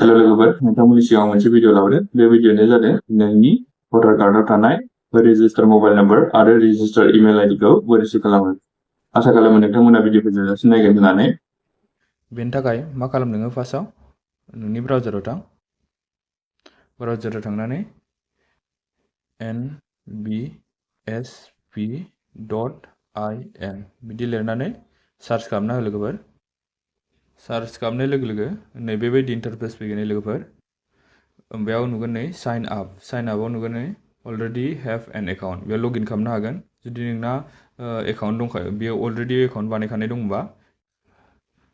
hello लोगोफोर नोंथांमोननि सिगाङाव मोनसे भिडिअ लाबोदों बे भिडिअ'आनो जादों नोंनि भटार कार्डआव थानाय रेजिस्टार मबाइल नाम्बार आरो रेजिस्टार इमेल आइडिखौ बोरै चेक खालामो आसा खालामो नोंथांमोना भिडिअखौ जोबजासिम नायगोन होननानै बेनि थाखाय मा खालाम नोङो फार्स्टआव नोंनि ब्राउजाराव थां ब्राउजाराव थांनानै nbsp.in बिदि लिरनानै सार्च खालामना हो लोगोफोर सार्च खालामनाय लोगो लोगो नै बेबायदि इन्टारफेस फैगोन लोगोफोर बेयाव नुगोन नै साइन आपआव नुगोन नै अलरेडि हेभ एन एकाउन्ट बेयाव लगिन खालामनो हागोन जुदि नोंना एकाउन्ट दंखायो बेयाव अलरेडि एकाउन्ट बानायखानाय दंबा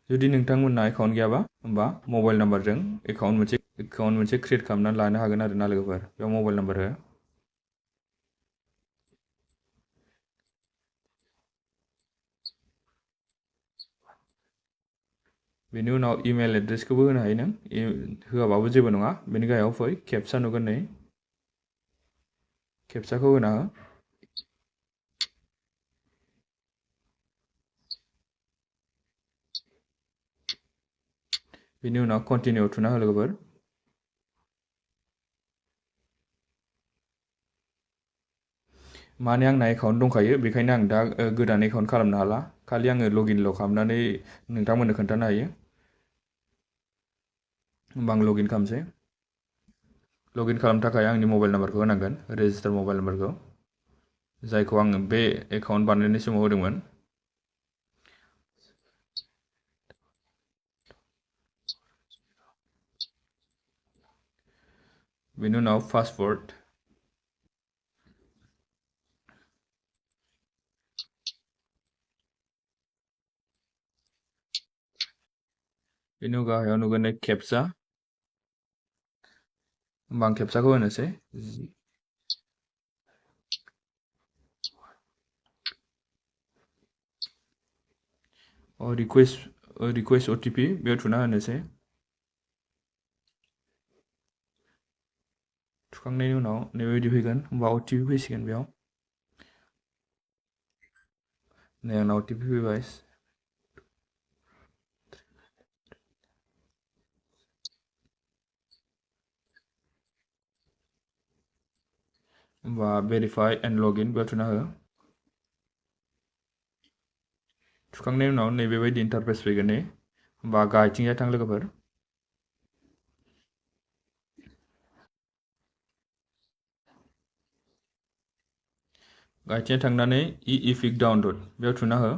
जुदि नोंथांमोनना एकाउन्ट गैयाबा होमबा मबाइल नाम्बारजों एकाउन्ट मोनसे क्रिएट खालामनानै लानो हागोन आरो ना लोगोफोर बेयाव मबाइल नाम्बार हो बेनि उनाव इमेल एड्रेसखौबो होनो हायो नों होआबाबो जेबो नङा बेनि गाहायाव फै केपचा नुगोन नै केपचाखौ होना हो बेनि उनाव कन्टिनिउ थुना हो लोगोफोर माने आंना एकाउन्ट दंखायो बेखायनो आं दा गोदान एकाउन्ट खालामनो हाला खालि आङो लगिनल' खालामनानै नोंथांमोननो खोन्थानो हायो होमबा आं लगिन खालामसै लगिन खालामनो थाखाय आंनि मबाइल नाम्बारखौ होनांगोन रेजिस्टार मबाइल नाम्बारखौ जायखौ आङो बे एकाउन्ट बानायनाय समाव होदोंमोन बेनि उनाव पासवर्ड बेनि गाहायाव नुगोन नै केपचा होमबा आं केपचाखौ होनोसै रिकुवेस्ट ओटिपि बेयाव थुना होनोसै थुखांनायनि उनाव नैबायदि फैगोन होमबा ओटिपि फैसिगोन बेयाव नै आंना ओटिपि फैबाय होमबा भेरिफाइ एन्ड लगइन बेयाव थुना हो थुखांनायनि उनाव नैबेबायदि इन्टारफेस फैगोन नै होमबा गाहायथिंजाय थां लोगोफोर गाहायथिं थांनानै इपिक डाउनलड बेयाव थुना हो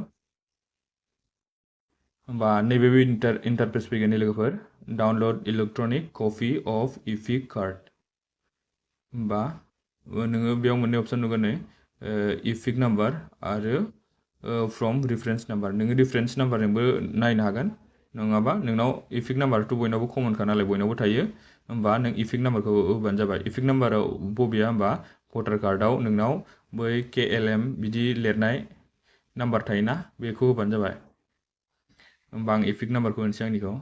होमबा नैबेबायदि इन्टारफेस फैगोन नै लोगोफोर download electronic copy of EPIC card होमबा नोङो बेयाव मोननै अपसन नुगोन नै इपिक नाम्बार आरो फ्रम रिफरेन्स नाम्बार नोङो रिफरेन्स नाम्बारजोंबो नायनो हागोन नङाबा नोंनाव इपिक नाम्बाराथ' बयनावबो कमनखा नालाय बयनावबो थायो होमबा नों इपिक नाम्बारखौ होबानो जाबाय इपिक नाम्बाराव बबेया होमबा भटार कार्डआव नोंनाव बै KLM बिदि लिरनाय नाम्बार थायोना बेखौ होबानो जाबाय होमबा आं इपिक नाम्बारखौ होनोसै आंनिखौ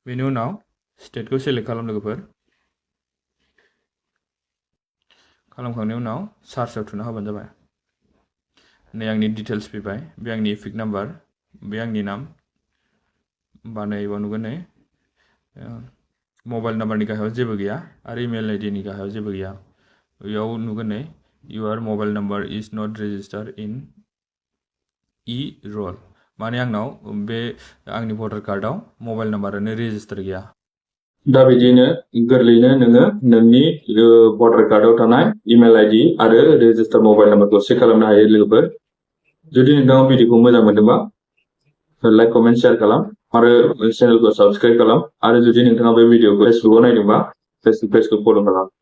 बेनि उनाव स्टेटखौ सेलेक्ट खालाम लोगोफोर खालामखांनायनि उनाव सार्चआव थुना होबानो जाबाय नै आंनि डिटेल्स फैबाय बे आंनि इपिक नाम्बार बे आंनि नाम होमबा नैबाव नुगोन नै मबाइल नाम्बारनि गाहायाव जेबो गैया आरो इमेल आइडिनि गाहायाव जेबो गैया बेयाव नुगोन नै your mobile number is not register in roll माने आंनाव बे आंनि भटार कार्डआव मबाइल नाम्बारानो रेजिस्टार गैया दा बिदिनो गोरलैयैनो नोङो नोंनि भटार कार्डआव थानाय इमेल आइडि आरो रेजिस्टार मबाइल नाम्बारखौ चेक खालामनो हायो लोगोफोर जुदि नोंथाङा भिडिअखौ मोजां मोनदोंबा लाइक कमेन्ट शेयार खालाम आरो चेनेलखौ साबस्क्राइब खालाम आरो जुदि नोंथाङा बे भिडिअखौ फेसबुकआव नायदोंबा फेसबुक पेजखौ फल' खालाम